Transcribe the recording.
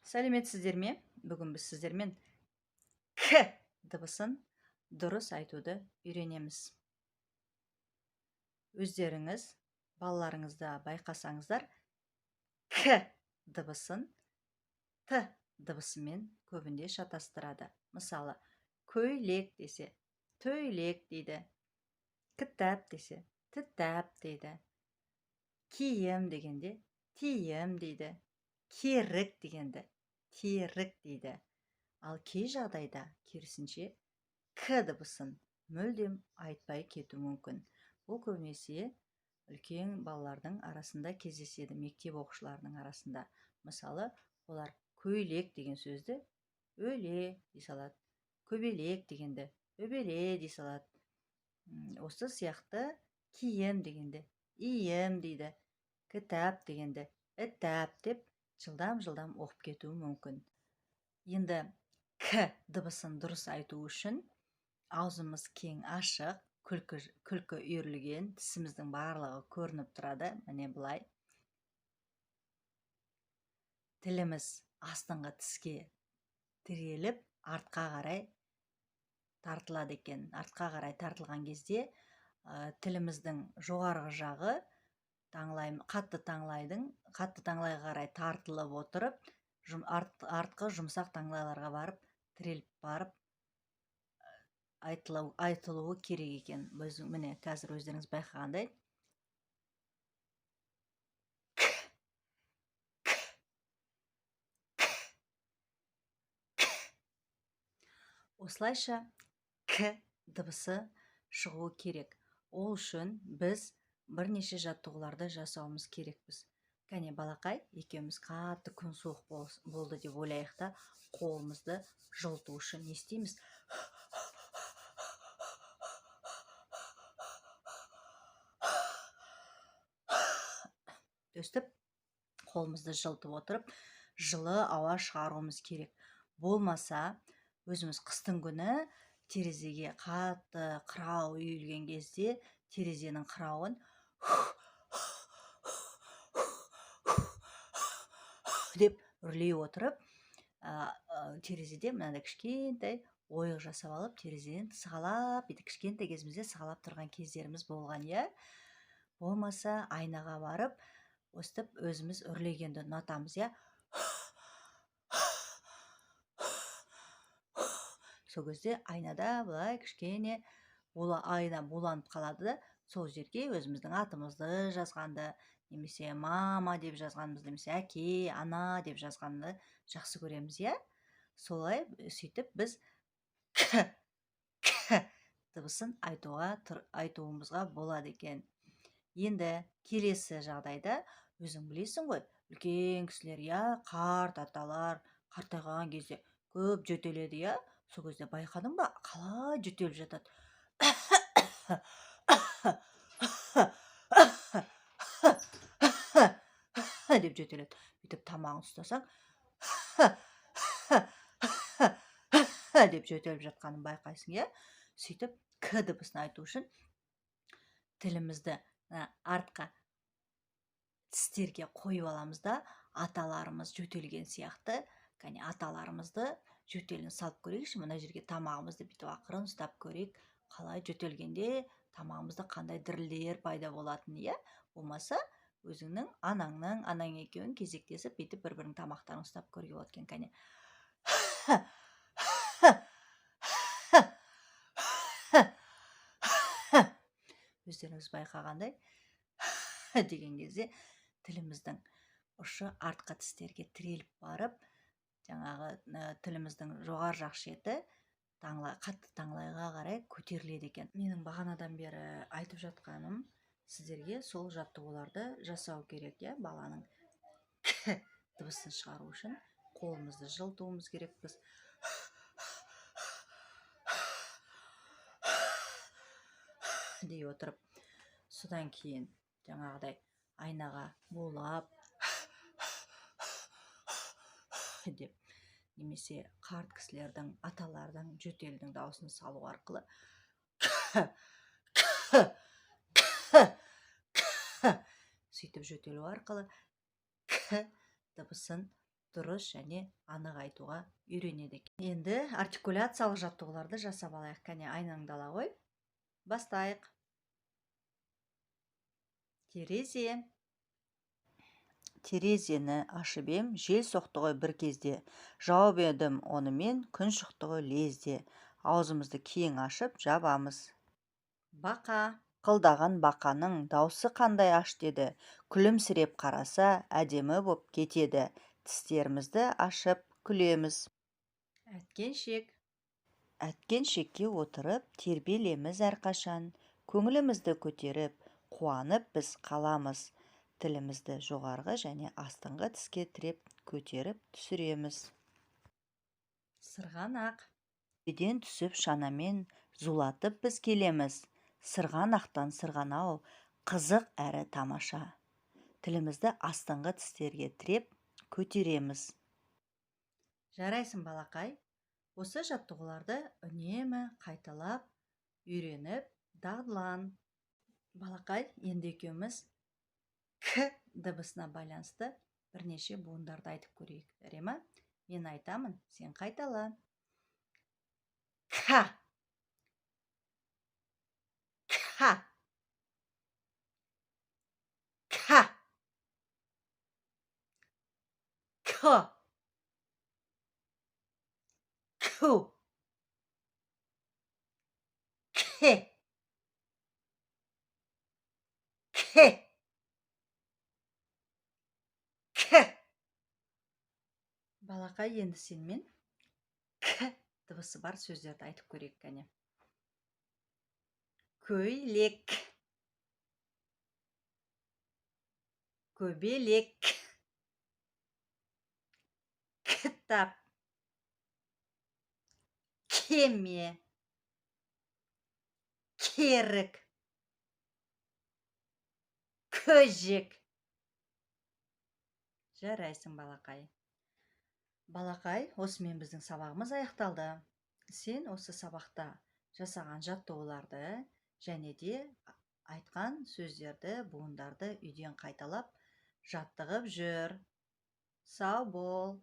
Сәлеметсіздер ме? Бүгін біз сіздермен к дыбысын дұрыс айтуды үйренеміз. Өздеріңіз балаларыңызда байқасаңыздар, к дыбысын т дыбысымен көбінде шатастырады. Мысалы, көйлек десе, төйлек дейді, кітап десе, тітап дейді, киім дегенде тиім дейді, керік дегенді терік дейді. Ал кей жағдайда керісінше к дыбысын мүлдем айтпай кету мүмкін. Бұл көбінесе үлкен балалардың арасында кездеседі, мектеп оқушыларының арасында. Мысалы, олар көйлек деген сөзді өле дей салады, көбелек дегенді өбеле дей салады. Осы сияқты киім дегенді иім дейді, кітап дегенді ітап деп жылдам-жылдам оқып кетуі мүмкін. Енді к дыбысын дұрыс айту үшін аузымыз кең ашық, күлкі үйірілген, тісіміздің барлығы көрініп тұрады. Міне былай. Тіліміз астыңғы тіске тіреліп, артқа қарай тартылады екен. Артқа қарай тартылған кезде тіліміздің жоғарғы жағы қатты таңлайға қарай тартылып отырып, артқы жұмсақ таңлайларға барып, тіреліп барып айтылуы керек екен. Міне қазір өздеріңіз байқағандай к, к, к, к. Осылайша к дыбысы шығуы керек. Ол үшін біз бірнеше жаттығуларды жасауымыз керекпіз. Кәне, балақай, екеуміз қатты күн суық болды деп ойлайық та, қолымызды жылыту үшін не істейміз? Өстіп қолымызды жылытып отырып, жылы ауа шығаруымыз керек. Болмаса, өзіміз қыстың күні терезеге қатты қырау үйілген кезде терезенің қырауын деп үрлей отырып, терезеде мынандай кішкентай ойық жасап алып, терезеден сығалап, бүйтіп кішкентай кезімізде сығалап тұрған кездеріміз болған, иә? Болмаса айнаға барып, өстіп өзіміз үрлегенді ұнатамыз, иә? Сол кезде айнада былай кішкене айна буланып қалады да, сол жерге өзіміздің атымызды жазғанды, немесе мама деп жазғанымызды, немесе әке, ана деп жазғанды жақсы көреміз, иә? Солай сөйтіп біз к, к дыбысын айтуымызға болады екен. Енді келесі жағдайда өзің білесің ғой, үлкен кісілер, иә, қарт аталар қартайған кезде көп жөтеледі, иә? Сол кезде байқадың ба, қалай жөтеліп жатады? Деп жөтеледі. Бүйтіп тамағын ұстасаң, деп жөтеліп жатқанын байқайсың, иә? Сөйтіп к дыбысын айту үшін тілімізді артқа тістерге қойып аламыз да, аталарымыз жөтелген сияқты, кәне аталарымызды жөтелін салып көрейікші, мына жерге тамағымызды бүйтіп ақырын ұстап көрейік, қалай жөтелгенде тамағымызда қандай дірілдер пайда болатын, иә? Болмаса өзіңнің анаңның, анаң екеуін кезектесіп бүйтіп бір-бірінің тамақтарын ұстап көруге болады екен, кәне. Өздеріңіз байқағандай деген кезде тіліміздің ұшы артқы тістерге тіреліп барып, жаңағы тіліміздің жоғары жақ шеті қатты таңлайға қарай көтеріледі екен. Менің бағанадан бері айтып жатқаным сіздерге сол жаттығуларды жасау керек, иә? Баланың к дыбысын шығару үшін қолымызды жылытуымыз керекпіз. Дей отырып, содан кейін жаңағыдай айнаға булап деп, немесе қарт кісілердің, аталардың жөтелдің дауысын салу арқылы сөйтіп жөтелу арқылы к дыбысын дұрыс және анық айтуға үйренеді екен. Енді артикуляциялық жаттығуларды жасап алайық. Кәне, айнаңды ала ғой. Бастайық. Терезе. Терезені ашып ем, жел соқты ғой бір кезде. Жауып едім онымен, күн шықты ғой лезде. Аузымызды кең ашып жабамыз. Бақа. Қылдаған бақаның даусы қандай аш деді. Күлімсіреп қараса, әдемі боп кетеді. Тістерімізді ашып күлеміз. Әткеншек. Әткеншекке отырып, тербелеміз әрқашан. Көңілімізді көтеріп, қуанып біз қаламыз. Тілімізді жоғарғы және астыңғы тіске тіреп, көтеріп түсіреміз. Сырғанақ. Төбеден түсіп шанамен зулатып біз келеміз. Сырғанақтан сырғанау қызық әрі тамаша. Тілімізді астыңғы тістерге тіреп, көтереміз. Жарайсың, балақай. Осы жаттығуларды үнемі қайталап, үйреніп, дағдылан. Балақай, енді екеуміз к дыбысына байланысты бірнеше буындарды айтып көрейік. Жарай ма? Мен айтамын, сен қайтала. К. К. К. К. Ку. К. К. К. Балақай, енді сенімен к дыбысы бар сөздерді айтып көрейік, кәне. Көйлек. Көбелек. Кітап. Кеме. Керік. Көжек. Жарайсың, балақай. Балақай, осымен біздің сабағымыз аяқталды. Сен осы сабақта жасаған жаттығуларды және де айтқан сөздерді, буындарды үйден қайталап жаттығып жүр. Сау бол.